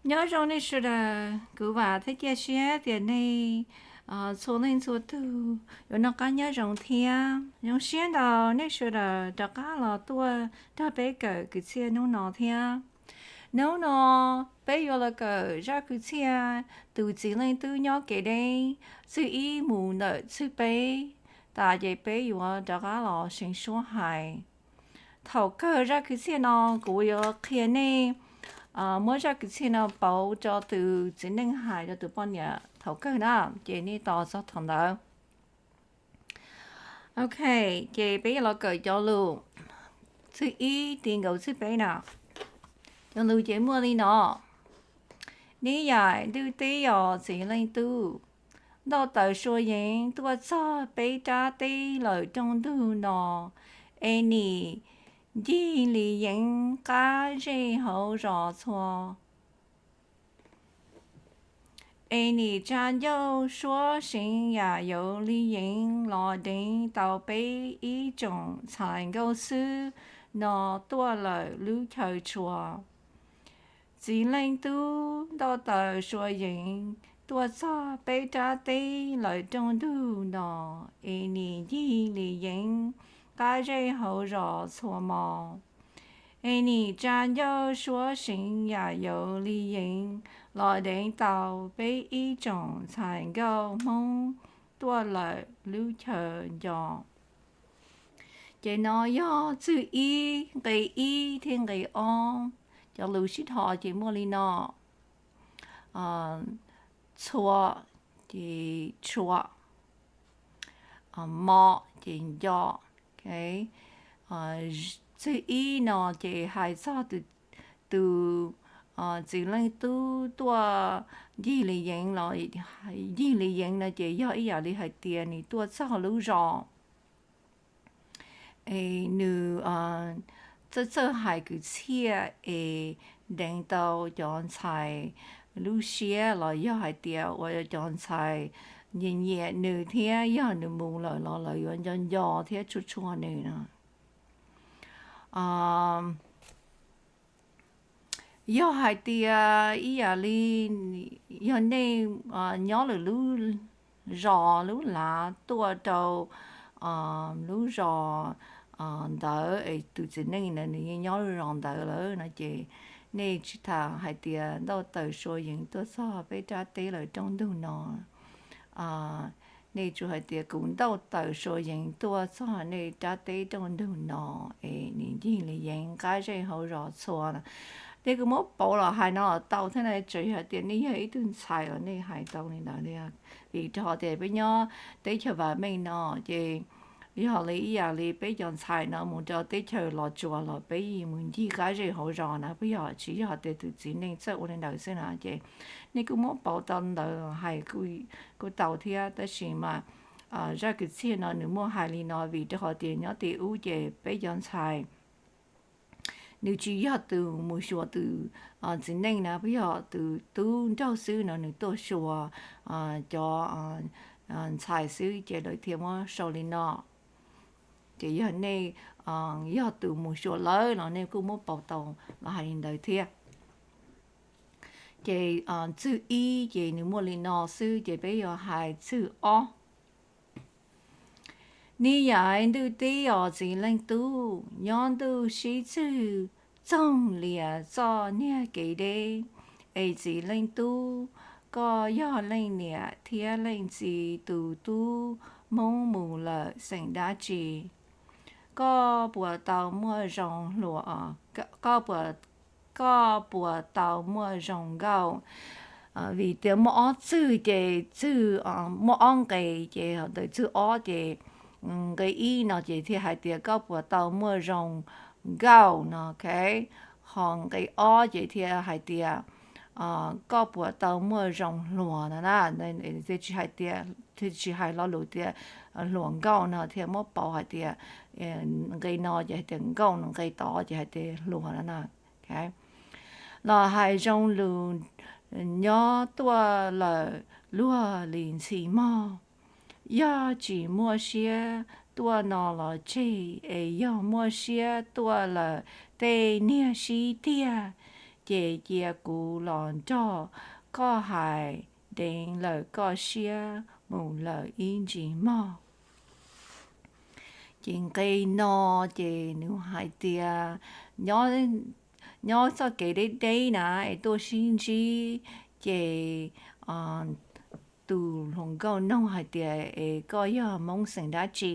Nyob zoo nej sawv daws, kuv vam thiab cia siab tias nej txhua leej txhua tus yuav noj qab nyob zoo thiab. Zoo siab ntau nej sawv daws rov qab los tuaj nrog peb kawm kwv txhiaj hnub no thiab. Hnub no peb yuav los kawm zaj kwv txhiaj tus txiv leej tub nyob kev deb, txwj ib mus ntawm txwj peb tas ces peb yuav rov qab los seev suab hais. Thaum kawg zaj kwv txhiaj no kuv yuav qhia nej, muab zaj kwv txhiaj no pauv rau tus txiv neej hais rau tus poj niam thaum kawg na, ces nej tos txog thaum ntawd. Ok, ces peb yuav los kawm cov lus txwj ib ti nkaus txwj peb na. Cov lus ces muaj li no: Neb yaim ntuj teb os txiv leej tub, ntau taws sua yeev tuaj txog peb rab teb lawm rooj ntug no, es nim ncig li yeev qab zej hauv zos txhua. Es nim tsa ncauj suab seev yam yuav li yeev los deev tau peb ib tsoom ntxhais nkauj xwb no tuaj lawm lub chaw tshua. Txiv leej tub ntau taws sua yeev tuaj txog peb rab teb lawm rooj ntug no, es nim ncig li yeev qab zej hauv zos txhua mos. Es nim tsa ncauj suab seev yam yuav li yeev los deev tau peb ib tsoom ntxhais nkauj Hmoob tuaj lawm lub chaw nco. Ces no yog txwj ib, nqe ib thiab nqe ob. Cov lus sib dhos ces muaj li no: txhua ces tshua, mos ces nco. Txwj ib no ces hais txog tus txiv leej tub tuaj ncig li yeev los, ncig li yeev no ces yog ib yam li hais tias nws tuaj txog lub zos es nws txawj txawj hais kwv txhiaj es deev tau cov ntxhais lub siab los yog hais tias ua cov ntxhais nyiam nyiam nws thiab yog nws mus lawm los lawv yuav nco nco thiab tshua tshua nws no. Yog hais tias ib yam li yog nej nyob lwm lub zos lub lav tuaj rau lub zos ntawd es tus txiv neej ntawd nws yeej nyob lub zos ntawd lawm no ces nej tsis tas hais tias ntau taws sua yeev tuaj txog peb rab teb lawm rooj ntug no. Nej tsuas hais tias kuv ntau taws sua yeev tuaj txog nej rab teb rooj ntug no es nim ncig li yeev qab zej hauv zos txhua no. Nej kuj muab pauv los hais no los tau thiab na, tsuas yog hais tias nej yog ib tug ntxhais los nej hais tau li ntawd thiab. Vim rau qhov tias peb nyob teb chaws vam meej no ces yog li ib yam li peb cov ntxhais no mus rau teb chaws Los Tsuas los peb yeej mus ncig qab zej hauv zos na, puas yog? Tsis yog tias tus txiv neej txawj ua li ntawd xwb na. Ces nej kuj muab pauv tau ntawd hais kuj tau thiab, tab sis mas zaj kwv txhiaj no nws muaj hais li no vim rau qhov tias nyob tim ub ces peb cov ntxhais nws tsis yog tus mus xyuas tus txiv neej na, puas yog? Tus tub nraug xwb no nws tuaj xyuas cov ntxhais xwb ces lawv thiaj muab sau li no. Ces yog nej yog tus mus xyuas lawv los nej kuj muab pauv tau los hais li ntawd thiab. Ces txwj ib ces nws muaj li no xwb ces peb yuav hais txwj ob. Neb yaim ntuj teb os txiv leej tub, nyob ntuj sib txwg txoog lias txoj niag kev deb, es txiv leej tub, koj yog leej niam thiab leej txiv tus tub Hmoob mus lawm xeem dab tsi? Koj puas tau muaj zoo hluas? Koj puas tau muaj zoo nkauj? Vim tias muaj ob txwg ces txwg, muaj ob nqe ces ntawm txwg ob ces nqe ib no ces thiaj hais tias koj puas tau muaj zoo nkauj no, ok. Ho nqe ob ces thiaj hais tias koj puas tau muaj zoo hluas no na. Tsis hais tias, tsis hais lo lus tias hluas nkauj no thiaj muab pauv hais tias nqe no ces hais tias nkauj no, nqe tod ces hais tias hluas no na. Los hais zoo lus nyob tuaj lawm luag li ntxhi mog. Yog tsis muaj siab tuaj no los tseg, es yog muaj siab tuaj lawm tej niag sib tiag, ces cia kuv los nrog koj hais deev lawm koj siab mus lawm ib ntsis mog. Ces nqe no ces nws hais tias nyob txoj kev deb deb na es tuaj sib ntsib, ces tus hluas nkauj nug hais tias es koj yog Hmoob xeem dab tsi?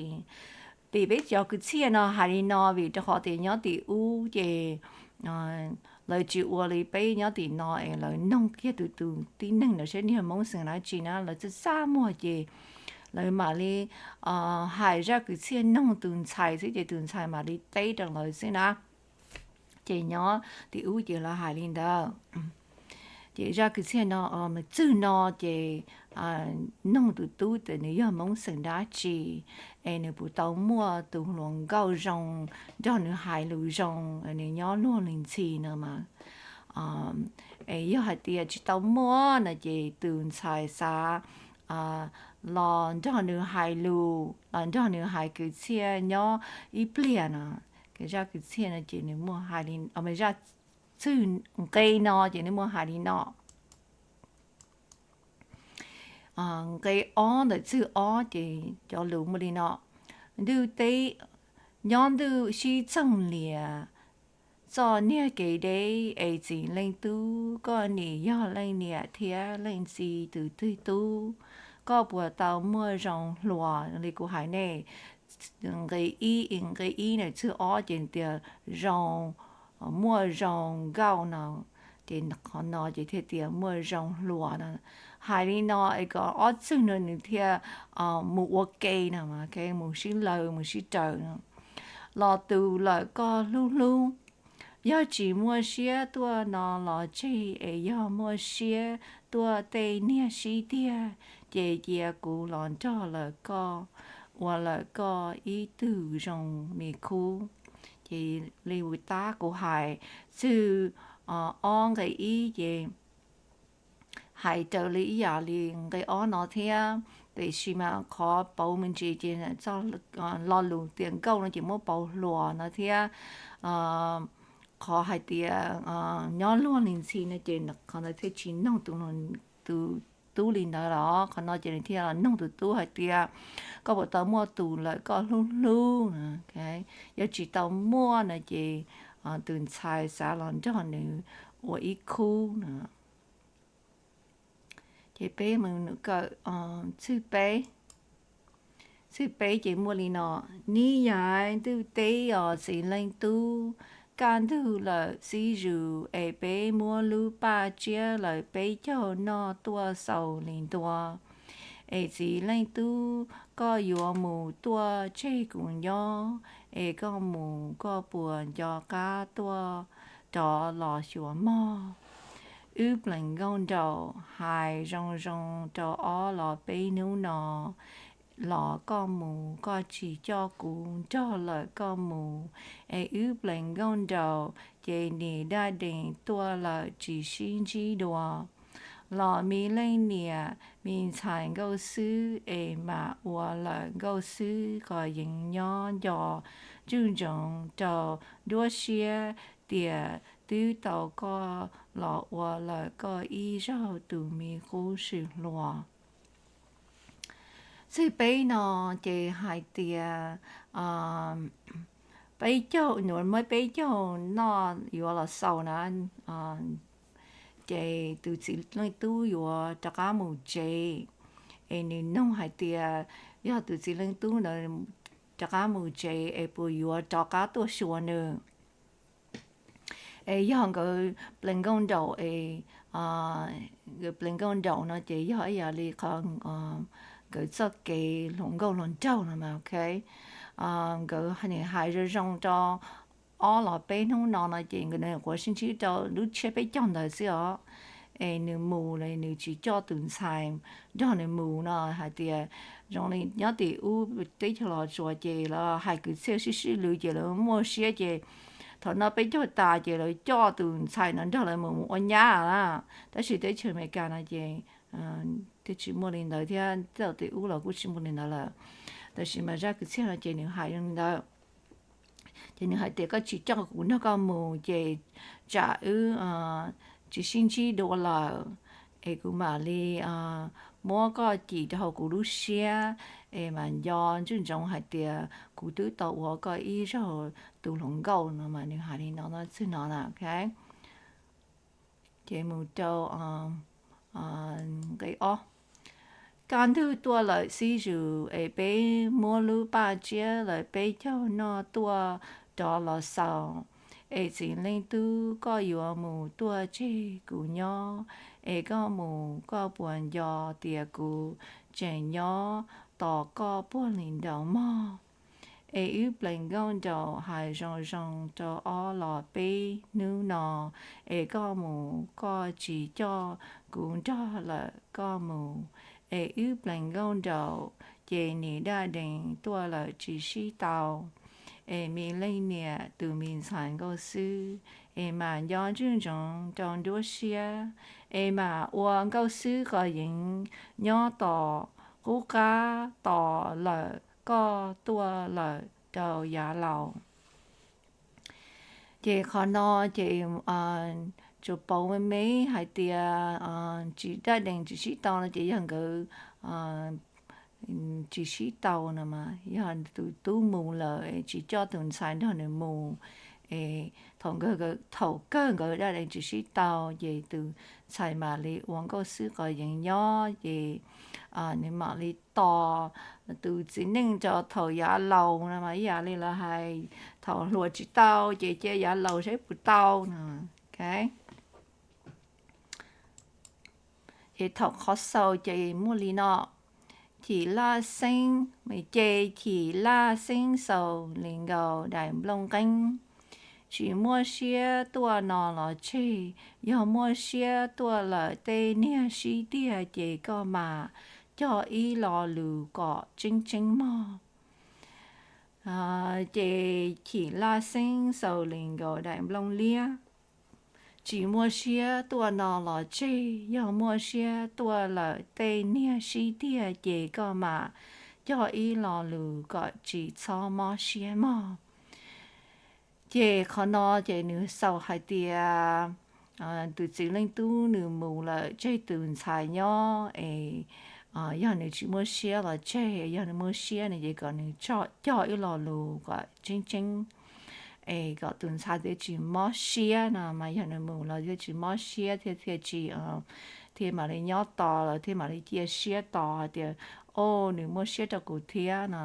Vim peb cov kwv txhiaj no hais li no vim rau qhov tias nyob tim ub ces lawv tsis ua li peb nyob tim no es lawv nug kiag tus tus tib neeg ntawd seb nws yog Hmoob xeem dab tsi na, lawv txaj txaj muag ces lawv mam li hais zaj kwv txhiaj nug tus ntxhais xwb ces tus ntxhais mam li teb rau lawv xwb na. Ces nyob tim ub ces lawv hais li ntawd. Ces zaj kwv txhiaj no, txwg no ces nug tus tub tias nws yog Hmoob xeem dab tsi, es nws puas tau muaj tus hluas nkauj zoo nrog nws hais lus zoo, nws nyob luag li ntxhi no mas. Es yog hais tias tsis tau muaj no ces tus ntxhais xav los nrog nws hais lus, los nrog nws hais kwv txhiaj nyob ib pliag no. Zaj kwv txhiaj no ces nws muaj hais li, zaj txwg nqe no ces nws muaj hais li no. Nqe ob ntawm txwg ob ces cov lus muaj li no: Ntuj teb, nyob ntuj sib txoog lias, txoj niag kev deb es txiv leej tub, koj nim yog leej niam thiab leej txiv tus twg tub, koj puas tau muaj zoo hluas li kuv hais nej? Nqe ib, nqe ib ntawm txwg ob ces tias zoo, muaj zoo nkauj no, ces qhov no ces thiaj tias muaj zoo hluas no. Hais li no es kom ob txwg no nws thiaj mus ua ke no, mus sib law mus sib raws no. Los tus lawm koj hlub hlub, yog tsis muaj siab tuaj no los tseg, es yog muaj siab tuaj tej niag sib tiag, ces cia kuv los nrog lawm koj, ua lawm koj ib tug zoo me khub. Ces li tab kuv hais, txwg ob nqe ib ces hais raws li ib yam li nqe ob no thiab, tiam sis mas qhov pauv me ntsis ces txoj lo lus tias nkauj no ces muab pauv hluas no thiab. Qhov hais tias nyob luag li ntxhi no ces qhov ntawd thiaj tsis nug tus tub li ntawd los qhov no ces nws thiaj los nug tus tub hais tias koj puas tau muaj tus lawm koj hlub hlub no. Yog tsis tau muaj no ces tus ntxhais xav los nrog nws ua ib khub no. Ces peb mus kawm txwg peb. Txwg peb ces muaj li no: Nib yaim ntuj teb os txiv leej tub, kaj ntug lawm xib zus es peb muab lub paj tsiab lawm peb caug noj tuaj xaus li ntua. Es txiv leej tub, koj yuav mus tuaj tseg kuv nyob, es koj mus koj puas nco qab tuaj rov los xyuas mog? Wb pleev nkauj nraug hais zoo zoo rau ob los peb hnub no los koj mus koj tsis coj kuv nrog lawm koj mus, es wb pleev nkauj nraug ces nim daj dees tuaj lawm tsis sib ntsib dua. Los me leej niam me ntxhais nkauj xwb es mam ua lawm nkauj xwb qhov yeev nyob nco tsuj ntsoov rau nruab siab tias twb tau koj los ua lawm koj ib zaug tus me qub swm hluas. Txwg peb no ces hais tias peb caug, muab peb caug noj yuav los xaus na, ces tus txiv leej tub yuav rov qab mus tsev. Es nws nug hais tias yog tus txiv leej tub ntawd rov qab mus tsev es puas yuav rov qab tuaj xyuas nws? Es yog nkawd pleev nkauj nraug es, nkawd pleev nkauj nraug no ces yog ib yam li qhov nkawd txoj kev hluas nkauj hluas nraug no mas, ok. Nkawd nim hais zoo zoo rau ob los peb hnub no no ces nkawd nyuam qhuav sib ntsib rau lub tsiab peb caug ntawd xwb os. Es nws mus los nws tsis coj tus ntxhais nrog nws mus no hais tias zoo li nyob tim ub teb chaws Los Tsuas ces los hais kwv txhiaj sib sib lws ces lawv muaj siab ces thaum no peb caug tas ces lawv coj tus ntxhais no nrog lawv mus mus ua nyab na. Tab sis teb chaws Amelikas no ces thiaj tsis muaj li ntawd thiab, teb chaws tim ub los kuj tsis muaj li ntawd lawm. Tab sis mas zaj kwv txhiaj no ces nws hais zoo li ntawd. Ces nws hais tias koj tsis coj kuv nrog koj mus ces tsam wb tsis sib ntsib dua lawm, es kuv mam li muab koj cim rau hauv kuv lub siab, es mas nco ntsoov ntsoov hais tias kuv twb tau ua koj ib zaug tus hluas nkauj no mas nws hais li no txog no na. Ces mus rau nqe ob. Kaj ntug tuaj lawm xib zus es peb muab lub paj tsiab lawv peb caug noj tuaj rov los xaus. Es txiv leej tub koj yuav mus tuaj tseg kuv nyob, es koj mus koj puas nco tias kuv tseem nyob tos koj puag li nraud mog. Es wb plees nkauj nraug hais zoo zoo rau ob los peb hnub no, es koj mus koj tsis coj kuv nrog lawm koj mus. Es wb plees nkauj nraug ces nim daj dees tuaj lawm tsis sib tau. Es me leej niam tus me ntxhais nkauj xwb, es mas nco ntsoov ntsoov rau nruab siab, es mas ua nkauj xwb qos yeev nyob tos qub qab tos lawm koj tuaj lawm rau yav laus. Ces qhov no ces tsuas pauv me me hais tias tsis daj dees tsis sib tau no ces yog nkawd tsis sib tau no mas yog tus tub mus lawm tsis coj tus ntxhais nrog nws mus, es thaum kawg nkawd daj dees tsis sib tau ces tus ntxhais mam li ua nkauj xwb qos yeev nyob ces nws mam li tos tus txiv neej rau thaum yav laus no mas ib yam li lawv hais thaum hluas tsis tau ces cia yav laus saib puas tau no. Ces thaum qhov xaus ces muaj li no: Chim Laj Xeeb, ces Chim Laj Xeeb xaus li nkaus daim nplooj nqeeb. Tsis muaj siab tuaj no los tseg, yog muaj siab tuaj lawm tej niag sib tiag ces koj mam cog ib lo lus kom tseeb tseeb mog. Ces Chim Laj Xeeb xaus li nkaus daim nplooj liab. Tsis muaj siab tuaj no los tseg, yog muaj siab tuaj lawm tej niag sib tiag ces koj mam cog ib lo lus kom tsis txhob mob siab mog. Ces qhov no ces nws xaus hais tias tus txiv leej tub nws mus lawm tseg tus ntxhais nyob es yog nws tsis muaj siab los tseg, yog nws muaj siab no ces kom nws cog ib lo lus kom tseeb tseeb es kom tus ntxhais thiaj tsis mob siab no mas yog nws mus los thiaj tsis mob siab thiab thiaj tsis, thiaj mam li nyob tos los thiaj mam li cia siab tos hais tias, o, nws muaj siab rau kuv thiab no.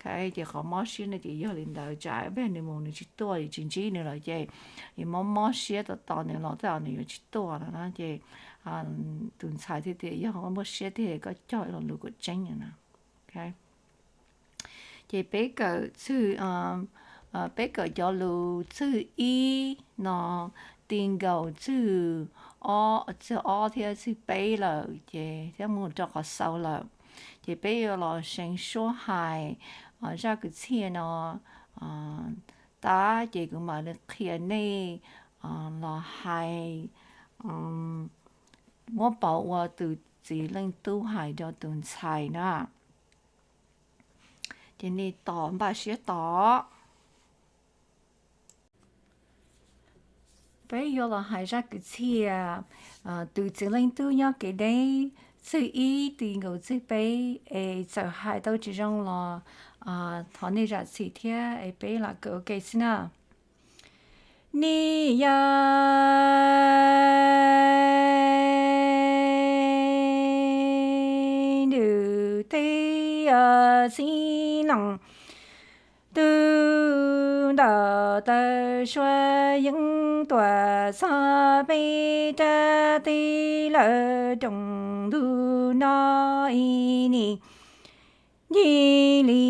Ces qhov mob siab no ces yog li ntawd tsam ib pliag nws mus nws tsis tuaj es tsis ntsib nws lawm ces mob mob siab tos tos nws los tej zaum nws yuav tsis tuaj no na ces tus ntxhais thiaj tias yog muaj siab tiag koj cog ib lo lus kom tseeb no. Ces peb kawm txwg, peb kawm cov lus txwg ib no ti nkaus txwg ob, txwg ob thiab txwg peb lawm ces thiab mus rau qhov xaus lawm. Ces peb yuav los seev suab hais zaj kwv txhiaj no tag ces kuv mam li qhia nej los hais, muab pauv ua tus txiv leej tub hais rau tus ntxhais na. Ces nej tos npaj siab tos. Peb yuav los hais zaj kwv txhiaj tus txiv leej tub nyob kev deb, txwg ib ti nkaus txwg peb, es txawm hais tau tsis zoo los thov nej zam txim thiab es peb lam kawm ua ke xwb na. Nij yaj ntws teb txiv neej tub ntawm tawm suav yeeb tuam txog peb rab teb lawm rooj ntug no ib nim ncig li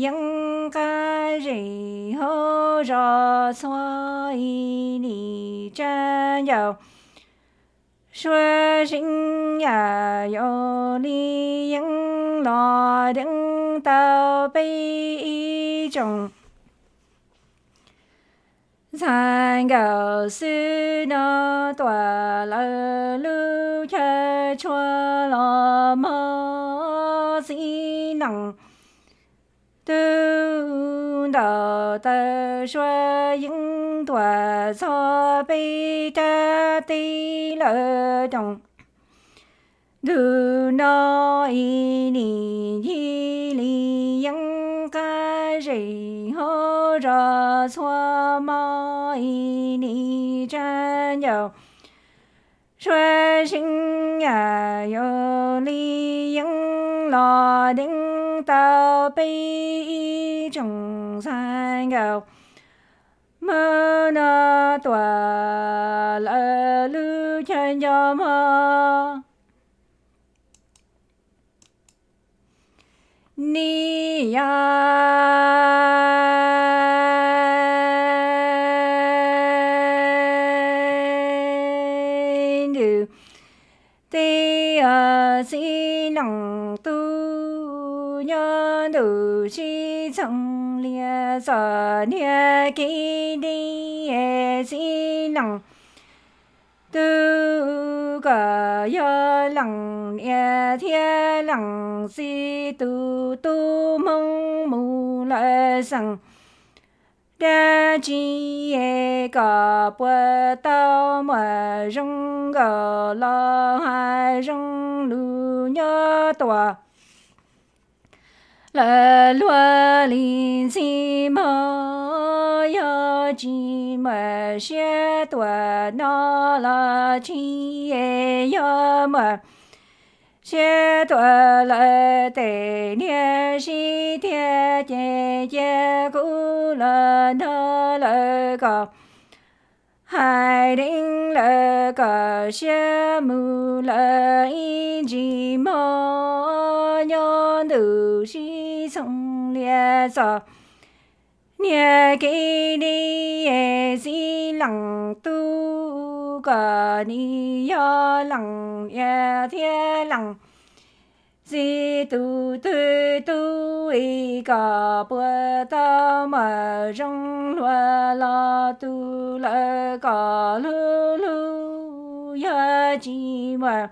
yeeb qab zem hauv zos txhua ib nim tsab ncauj suav zeeb yam yau li yeeb los deev tau peb ib tsoom ntxhais nkawm xwb no tuaj lawm lub chaw tshua los mog txiv neej tub ntaus taw suab yeeb tuaj txog peb rab teb lawm rooj. Ntu no ib nim ncig li yeeb qab zej hauv zos txhua hmo, ib nim tsab ncauj suab zeeb yam yau li yeeb los deev tau peb ib tsoom ntxhais nkauj Hmoob no tuaj lawm lub caij nco hmo. Nib yau ntws teb os txiv leej tub, nyob ntuj sib txoog lias txom niag kev deb es txiv leej tub, koj yog leej niam thiab leej txiv tus tub Hmoob mus lawm xeem dab tsi es koj puas tau muaj zoo nkauj los hais zoo lus nyob tuaj lawm luag li ntxhi mog. Yog tsis muaj siab tuaj no los tsis es yog muaj siab tuaj lawm tej niag sib thiaj ces cia kuv los nrog lawv koj hais deev lawv koj siab mus lawm ib ntsis mog. Nyob ntuj sib txoog lias txom niag kev deb es txiv leej tub, koj nim yog leej niam thiab leej txiv tus twg tub es koj puas tau muaj zoo hluas los tu lawm koj lub hlub. Yog tsis muaj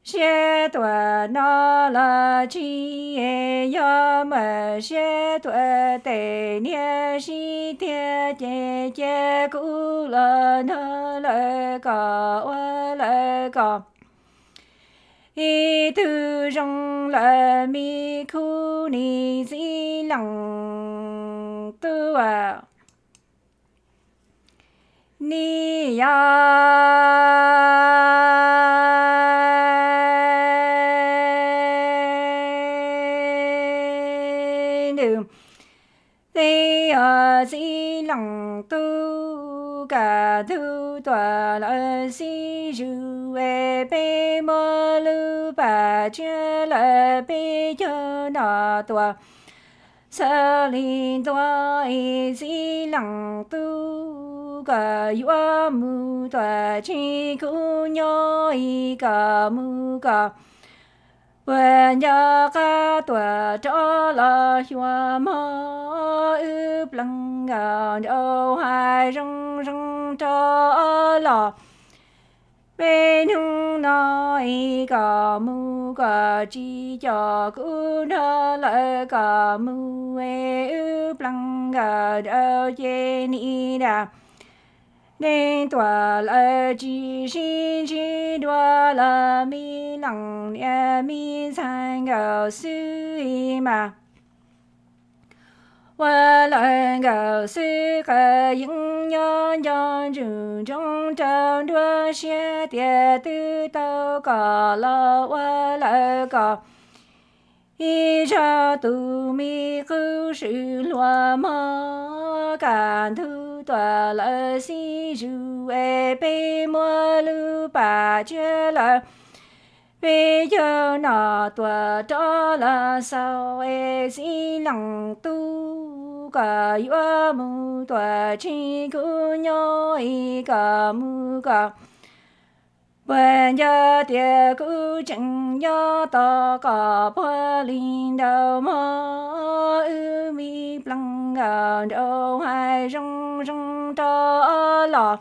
siab tuaj no los tsis es yog muaj siab tuaj tej niag sib thiaj ces cia kuv los nrog lawv koj ua lawv koj ib tug zoo lawm me khub nim txiv leej tub. Nib yau ntws teb os txiv leej tub, kaj ntug tuaj lawm xib zws es peb muab lub paj tsiab lawm peb caug noj tuaj xaus li ntua es txiv leej tub, koj yuav mus tuaj tsis kuv nyob es koj mus koj puas nco qab tuaj rov los xyuas mog. Wb plees nkauj nraug hais zoo zoo rov los peb hnub no es koj mus koj tsis coj kuv nrog lawv koj mus es wb plees nkauj nraug ces nim dag neeg tuaj lawm tsis sib ntsib dua los me leej niam me ntxhais nkauj xwb mas ua lawv nkauj xwb. Qhov yeeb nyob nco ntswg ntsoov rau nruab siab tias twb tau koj los ua lawv koj ib zaug tus me qub swm hluas mog. Kaj ntug tuaj lawm xib zws es peb muab lub paj tsiab lawm peb caug noj tuaj rov los xaus es txiv leej tub, koj yuav mus tuaj tsis kuv nyob es koj mus koj puas nco tias kuv tseem nyob tos koj puag li ntawd mog. Wb me plees nkauj nraug hais zoo zoo rov los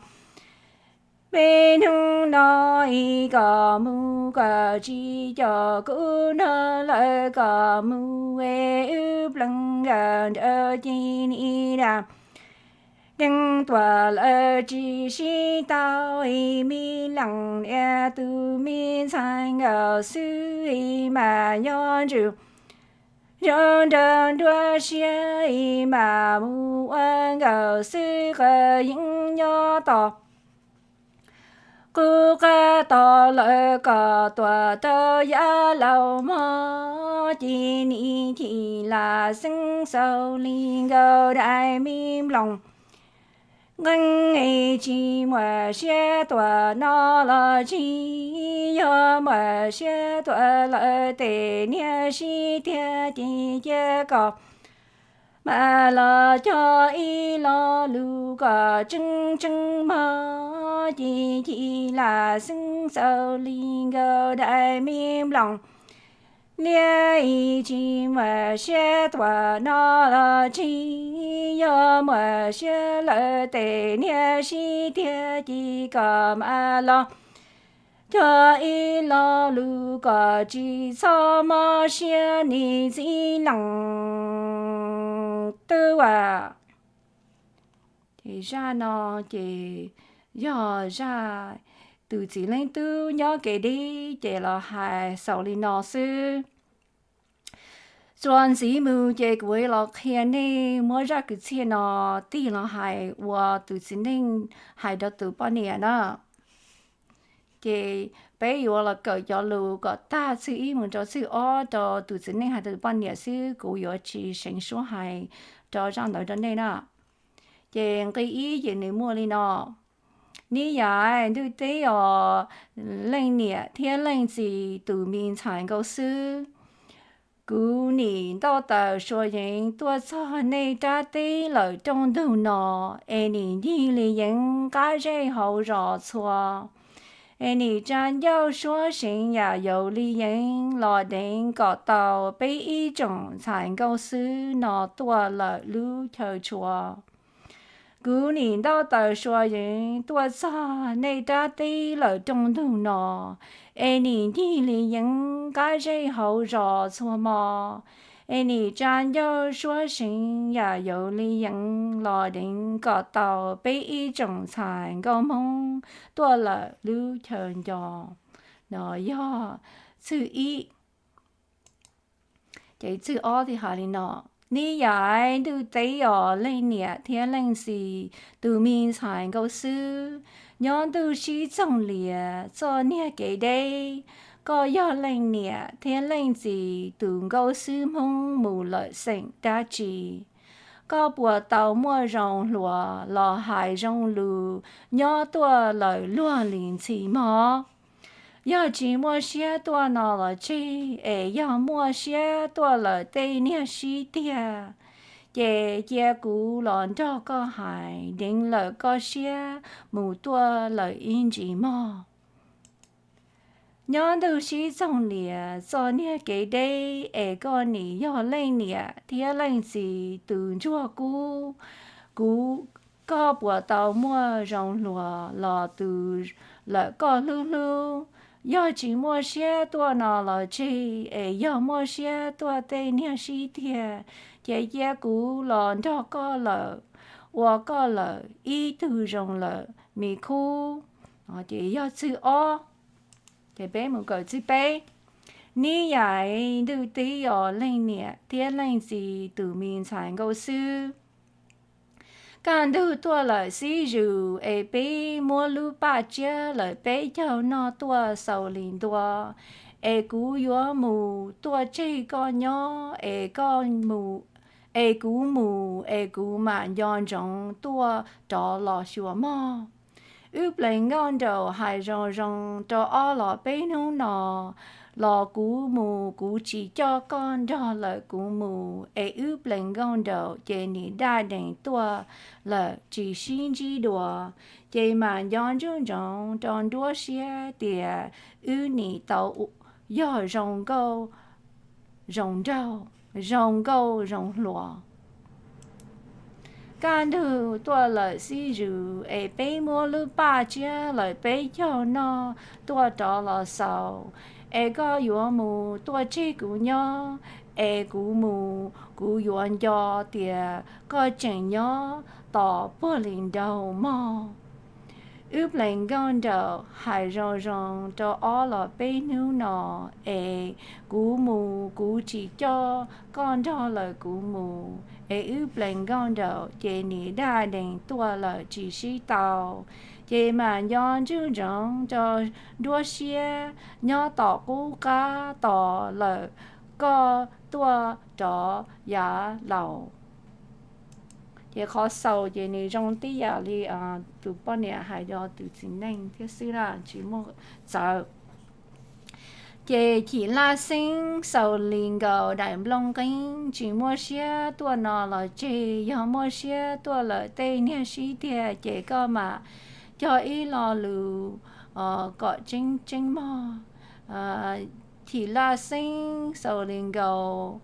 peb hnub no es koj mus koj tsis coj kuv nrog lawv koj mus es wb plees daws nrawd ci ni da. Deev tuam lawv tsis sib tau, ib me leej niam tus me ntxhais nkauj xwb, ib mam nyob ntsws zoo nraug nruab siab, ib mam mus ua nkauj xwb, qhov yeej nyob tos qub qab tos lawm kom tuam tau yav laus mog. Ci ni chim lam xeeb xaus li nkauj dais me nploos nqeeb, tsis muaj siab tuam no los tsis yog muaj siab tuam lawm tej niag sib tiag, ces cia kom mam los cog ib lo lus kom tseeb tseeb mog. Ci chim lam xeeb xaus li nkauj dais me nploos liab, tsis muaj siab tuam no los tsis yog muaj siab lawm tej niag sib tiag, ces kom mam los cog ib lo lus kom tsis txhob mob siab nim txiv leej tub as. Ces zaj no ces yog zaj tus txiv leej tub nyob kev deb ces los hais xaus li no xwb. Txuas ntxiv mus ces kuv los qhia nej muab zaj kwv txhiaj no tig los hais ua tus txiv neej hais rau tus poj niam na. Ces peb yuav los kawm cov lus kom tag txwj ib mus rau txwj ob rau tus txiv neej hais rau tus poj niam xwb, kuv yuav tsis seev suab hais rau zaj ntawd rau nej na. Ces nqe ib ces nws muaj li no: Nib yam ntuj teb os, leej niam thiab leej txiv tus me ntxhais nkauj xwb, kuv nim ntaus taws suav yeev tuaj txog nej rab teb lawm rooj ntug no, es nim ncig li yeev qab zej hauv zos txhua, es nim tsa ncauj suab seev yam yaus li yeev los deev kom tau peb ib tsoom ntxhais nkauj xwb no tuaj lawm lub chaw tshua. Kuv nim ntaus taws suav yeev tuaj txog nej rab teb lawm rooj ntug no, es nim ncig li yeev qab zej hauv zos txhua hmo, es nim tsa ncauj suab seev yam yaus li yeev los deev kom tau peb ib tsoom ntxhais nkauj Hmoob tuaj lawm lub chaw nco. No yog txwj ib. Ces txwj ob thiaj hais li no: Nib yam ntuj teb os, leej niam thiab leej txiv tus me ntxhais nkauj xwb, nyob ntuj sib txoog lias txoj niag kev deb, koj yog leej niam thiab leej txiv tus nkauj xwb Hmoob mus lawm xeem dab tsi? Koj puas tau muaj zoo hluas los hais zoo lus nyob tuaj lawm luag li ntxhi mog? Yog tsis muaj siab tuaj no los tseg, es yog muaj siab tuaj lawm tej niag sib tiag, ces cia kuv los nrog koj hais deev lawm koj siab mus tuaj lawm ib ntsis mog. Nyob ntuj sib txoog lias txoj niag kev deb, es koj nim yog leej niam thiab leej txiv tus ntsuag kub, kuv, koj puas tau muaj zoo hluas los tus lawm koj hlub hlub? Yog tsis muaj siab tuaj no los tseg, es yog muaj siab tuaj tej niag sib tiag, ces cia kuv los nrog koj lawm, ua koj lawm ib tug zoo lawm me khub. Ces yog txwj ob. Ces peb mus kawm txwj peb. Nib yam ntuj teb os, leej niam thiab leej txiv tus me ntxhais nkauj xwb, kaj ntug tuaj lawm xib zus, es peb muab lub paj tsiab lawm peb caug noj tuaj xaus li ntua, es kuv yuav mus tuaj tseg koj nyob, es koj mus, es kuv mus es kuv mam nco ntsoov tuaj rov los xyuas mog. Wb pleev nkauj nraug hais zoo zoo rau ob los peb hnub no los kuv mus, kuv tsis coj koj nrog lawm kuv mus, es wb pleev nkauj nraug ces nim daj dees tuaj lawm tsis sib ntsib dua, ces mam nco ntsoov ntsoov rau nruab siab tias wb nim tau yog zoo nkauj zoo nraug, zoo nkauj zoo hluas. Kaj ntug tuaj lawm xib zus, es peb muab lub paj tsiab lawm peb caug noj tuaj rov los xaus, es koj yuav mus tuaj tseg kuv nyob, es kuv mus kuv yuav nco tias koj tseem nyob tos puag li nraud mog. Wb pleev nkauj nraug hais zoo zoo rau ob los peb hnub no, es kuv mus kuv tsis coj koj nrog lawm kuv mus, es wb pleev nkauj nraug ces nim daj dees tuaj lawm tsis sib tau. Ces mas nco ntswj ntsoov rau nruab siab nyob tom qub qab tos lawm koj tuaj rov yav laus. Ces qhov xaus ces nws zoo tib yam li tus poj niam hais rau tus txiv neej thiab xwb na, tsis muaj txawv. Ces chim laj xeeb xaus li nkaus daim nplooj nqeeb, tsis muaj siab tuaj no los tseg, yog muaj siab tuaj lawm tej niag sib tiag, ces koj mam cog ib lo lus kom tseeb tseeb mog. Chim laj xeeb xaus li nkaus,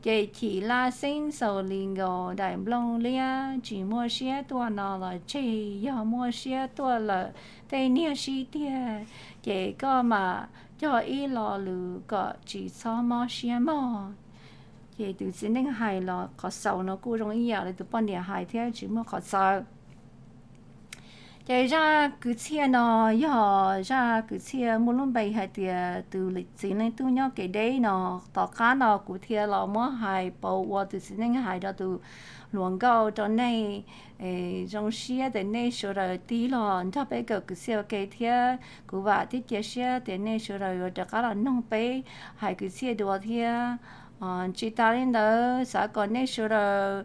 ces chim laj xeeb xaus li nkaus daim nplooj liab, tsis muaj siab tuaj no los tseg, yog muaj siab tuaj lawm tej niag sib tiag, ces koj mam cog ib lo lus kom tsis txhob mob siab mog. Ces tus txiv neej hais los qhov xaus no kuj zoo ib yam li tus poj niam hais thiab, tsis muaj qhov txawv. Ces zaj kwv txhiaj no yog zaj kwv txhiaj muaj lub npe hais tias tus txiv neej tub nyob kev deb no. Tom qab no kuv thiaj los muab hais pauv ua tus txiv neej hais rau tus hluas nkauj rau nej. Zoo siab tias nej sawv daws tig los nrog peb kawm kwv txhiaj ua ke thiab. Kuv vam thiab cia siab tias nej sawv daws yuav rov qab los noog peb hais kwv txhiaj dua thiab. Tsis tas li ntawd, xav kom nej sawv daws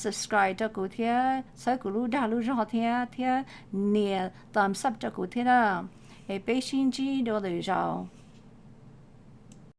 subscribe rau kuv thiab txhawb kuv lub dag lub zog thiab, thiab nias thumbs up rau kuv thiab na. Es peb sib ntsib dua lwm zaus.